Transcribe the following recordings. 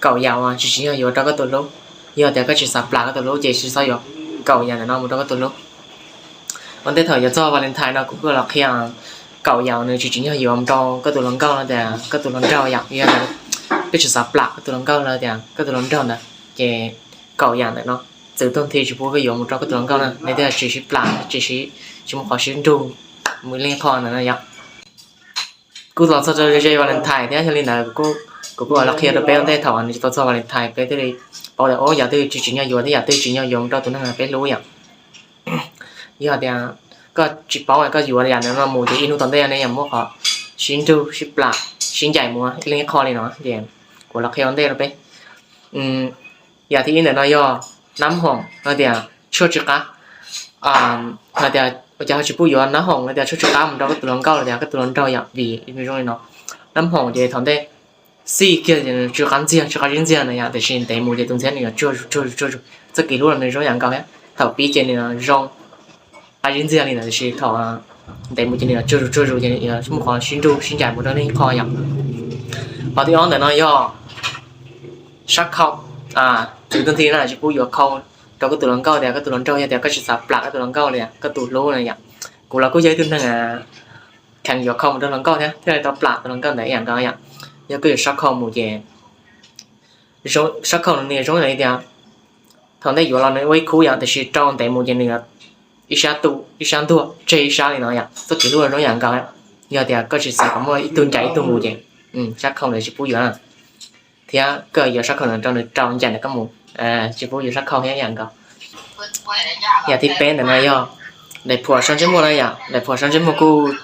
kaum yam uas tsis tsim nyog yuav rau koj tus hlub. Yog tias koj tsis xav plam koj tus hlub ces tsis txhob yuav kaum yam ntawm no mus rau koj tus hlub. Ua ntej thaum yuav txog Valentine no kuv kuj los qhia kaum yam nws tsis tsim nyog yuav mus rau koj tus hluas nkauj los tias koj tus hluas nraug yom. Yog tias koj tsis xav plam koj tus hluas nkauj los tias koj tus hluas nraug ntawd ces kaum yam ntawm no txwv tuag nthi tsis pub koj yuav mus rau koj tus hluas nkauj na, nws thiaj tsis sib plam, tsis sib, tsis muaj qhov sib nrug mus ib leeg qho ntawd na yom. Kuj los txog rau ze Valentine thiab, yog li ntawd kuv kuj los qhia rau peb ua ntej thaum nws tsis tau txog Valentine peb thiaj li paub tias yam twg tsis tsim nyog yuav thiab yam twg tsim nyog yuav mus rau tus neeg peb hlub yom. Yog tias koj tsis paub koj yuav yam no mus ces ib hnub tom ntej nej yuav muaj qhov sib nrug sib plam sib ncaim mus ib leeg ib qho li no ces kuv los qhia ua ntej rau peb. Yam thib ib ntawm no yog nab hoom los tias tshuaj tsw qab. Hais tias ua cas ho tsis pub yuav nab hoom los tias tshuaj tsw qab mus rau koj tus hluas nkauj los tias koj tus hluas nraug yom, vim zoo li no, nab hoom ces thaum ntej xij kiag ces tsw qab ntxiag, tsw qab zib ntxiag na yom, tiam sis ntev mus ces tus ntxhiab nws yuav tsuag zus tsuag zus tsuag zus, txoj kev hlub los nws zoo ib yam nkaus thiab. Thaum pib ces nws zoo qab zib ntxiag li ntawd tiam sis thaum ntev mus ces nws yuav tsuag zus tsuag zus ces nws yuav muaj qhov sib nrug sib ncaim mus rau ib leeg ib qho yom. Qhov thib ob ntawm no yog sab khau. Txwv tuag nthi na tsis pub yuav khau rau koj tus hluas nkauj tias koj tus hluas nraug, yog tias koj tsis xav plam koj tus hluas nkauj li koj tus hlub na yom. Kuv los kuj yog ib tug neeg kheev yuav khau mus rau hluas nkauj thiab thiaj li tau plam tus hluas nkauj ntawd ib yam nkaus yom. Yog koj yuav sab khau mus ces sab khau no nws zoo li tias thaum ntej yuav los nws ua ib khub yom, tiam sis rau ntev mus ces nws ib sab tu ib sab ntuag tseg ib sab li no yom, txoj kev hlub zoo ib yam nkaus. Yog tias koj tsis xav kom muaj ib tug ncaim ib tug mus ces sab khau ntawd tsis pub yuav na. Thiab koj yuav sab khau ntawd rau nws rau ncaim ntawm koj mus, tsis pub yuav sab khau thiab ib yam nkaus. Yam thib peb ntawm no yog daim phuam so ntsej muag na yom. Daim phuam so ntsej muag kuj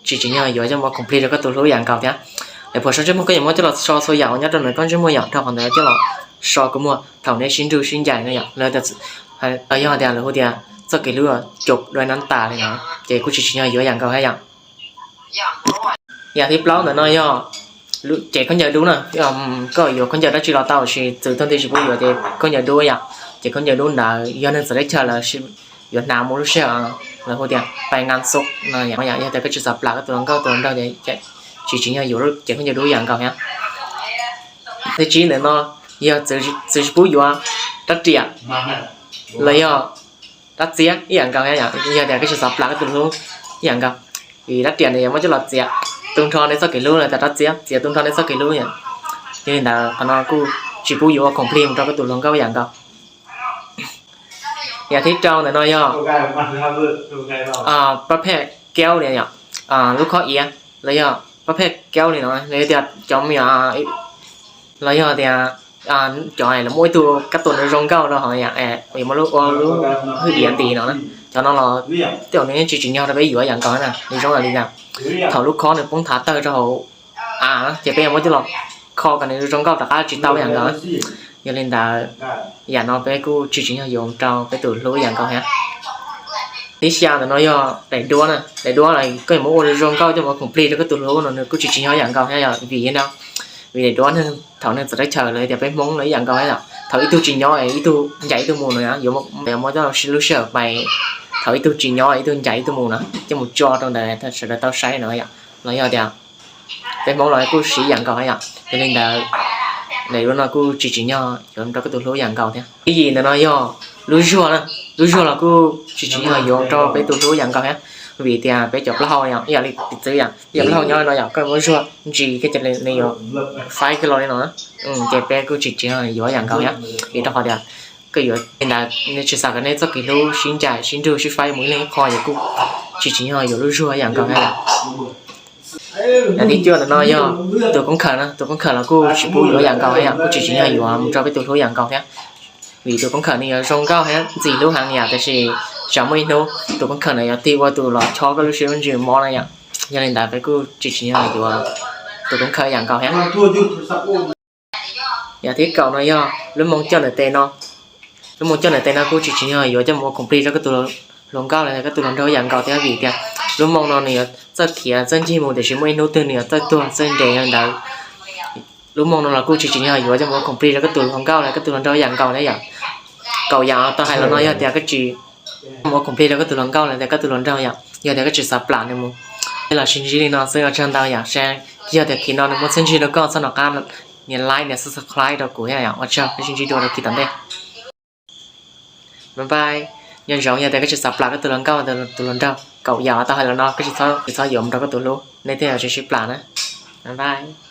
tsis tsim nyog yuav coj mus ua khoom plig rau koj tus hlub ib yam nkaus thiab. Daim phuam so ntsej muag koj yuav muab coj los so txhua yam uas nyob rau ntawm koj ntsej muag yom, rau qhov ntawd coj los so kua muag thaum nej sib nrug sib ncaim na yom. Yog tias lawv hu tias txoj kev hlub cov dua nab tas li no ces kuj tsis tsim nyog yuav ib yam nkaus thiab yom. Yam thib plaub ntawm no yog cev khaub ncaws dub na. Koj yuav khaub ncaws dab tsi los tau, tiam sis txwv tuag nthi tsis pub yuav ces khaub ncaws dub yom. Cev khaub ncaws dub ntawd yog neeg txawv teb chaws lawv yuav hnav mus lub sij hawm lawv hu tias pais nqa xub no yom. Yog tias koj tsis xav plam koj tus hluas nkauj tus hluas nraug ces tsis tsim nyog yuav cev khaub ncaws dub ib yam nkaus thiab. Thib tsib ntawm no yog txwv tsis pub yuav rab riam los yog rab txiab ib yam nkaus thiab yom. Yog tias koj tsis xav plam koj tus hlub ib yam nkaus, vim rab riam nws yuav muab coj los txiav tu nrho nej txoj kev hlub, los tias rab txiab txiav tu nrho nej txoj kev hlub yom. Yog li ntawd qhov no kuj tsis pub yuav ua khoom plig mus rau koj tus hluas nkauj ib yam nkaus. Yam thib rau ntawm no yog pab phej kaub li yom, lub khob iav los yog pab phej kaub li no, los yog tias cov me, los yog tias cov lawv muaj ib tug kab tua nws zoo nkauj rau hauv yom, yuav muab lub ua lub hwj iav ntis no na. Cov no los tej zaum nws yeej tsis tsim nyog rau peb yuav ib yam nkaus na, nws zoo li cas. Thaum lub khob nws poob thav tawg rau hauv av ces peb yuav muab coj los kho kom nws zoo nkauj rov qab tsis tau ib yam nkaus. Yog li ntawd yam no peb kuj tsis tsim nyog yuav rau peb tus hlub ib yam nkaus thiab. Thib xya ntawm no yog daim duab na. Daim duab los koj yuav muab ua zoo nkauj coj mus ua khoom plig rau koj tus hlub no nws kuj tsis tsim nyog ib yam nkaus thiab yom, vim li no, vim daim duab thaum neeg txawv teb chaws los tias peb Hmoob no ib yam nkaus thiab yom, thaum ib tug tsis nyob ib tug ncaim ib tug mus no yuav muab coj lub sij hawm pais, thaum ib tug tsis nyob ib tug ncaim ib tug mus no coj mus tso rau ntawd sawv daws tau saib no yom. Los yog tias peb Hmoob los kuj siv ib yam nkaus thiab yom. Yog li ntawd daim duab no kuj tsis tsim nyog yuav rau koj tus hlub ib yam nkaus thiab. Thib yim ntawm no yog lub zuag na. Lub zuag los kuj tsis tsim nyog yuav rau peb tus hlub ib yam nkaus thiab, vim tias peb cov plaub hau yom, ib yam li piv txwv yom, peb cov plaub hau nyob li no yom, koj muab zuag ntsis kiag ces nws yuav faib kiag los li no, ces peb kuj tsis tsim nyog yuav ib yam nkaus thiab. Vim rau qhov tias koj yuav li ntawd nej tsis xav kom nej txoj kev hlub sib ncaim sib nrug sib faib mus ib leeg ib qho ces kuj tsis tsim nyog yuav lub zuag ib yam nkaus thiab. Yam thib cuaj ntawm no yog tus koob khawm na. Tus koob khawm los kuj tsis pub yuav ib yam nkaus thiab yom, kuj tsis tsim nyog yuav mus rau peb tus hlub ib yam nkaus thiab. Vim tus koob khawm nws yuav zoo nkauj thiab ntxim hlub heev yom, tiam sis tsam muaj ib hnub tus koob khawm no yuav tig ua tus los chob koj lub siab lub ntsws mob na yom. Yog li ntawd peb kuj tsis tsim nyog yuav tus koob khawm ib yam nkaus thiab. Yam thib kaum no yog lub moo coj ntawm tes no. Lub moo coj ntawm tes no kuj tsis tsim nyog yuav coj mus ua khoom plig rau koj tus hluas nkauj los koj tus hluas nraug ib yam nkaus thiab, vim tias lub moo no nws yuav txawj khiav txawj ncig mus tiam sis muaj ib hnub twg nws yuav txawj tuag txawj nres. Yog li ntawd lub moo no los kuj tsis tsim nyog yuav coj mus ua khoom plig rau koj tus hluas nkauj los koj tus hluas nraug ib yam nkaus thiab yom. Kaum yam tau hais los no yog tias koj tsis mus ua khoom plig rau koj tus hluas nkauj los tias koj tus hluas nraug yom, yog tias koj tsis xav plam nws mus, nej los sib ntsib li no xwb ua tsaug ntau yom. Saib yog tias khi no nws muaj txiaj ntsig rau koj txhob nco qab nias like nias subscribe rau kuv thiab yom. Ua tsaug, peb sib ntsib dua rau kiv tom ntej. Bye bye. Nco ntsoov yog tias koj tsis xav plam koj tus hluas nkauj tus hluas nraug kaum yam tau hais los no, koj tsis txhob yuav mus rau koj tus hlub, nej thiaj yuav tsis sib plam na. Bye bye.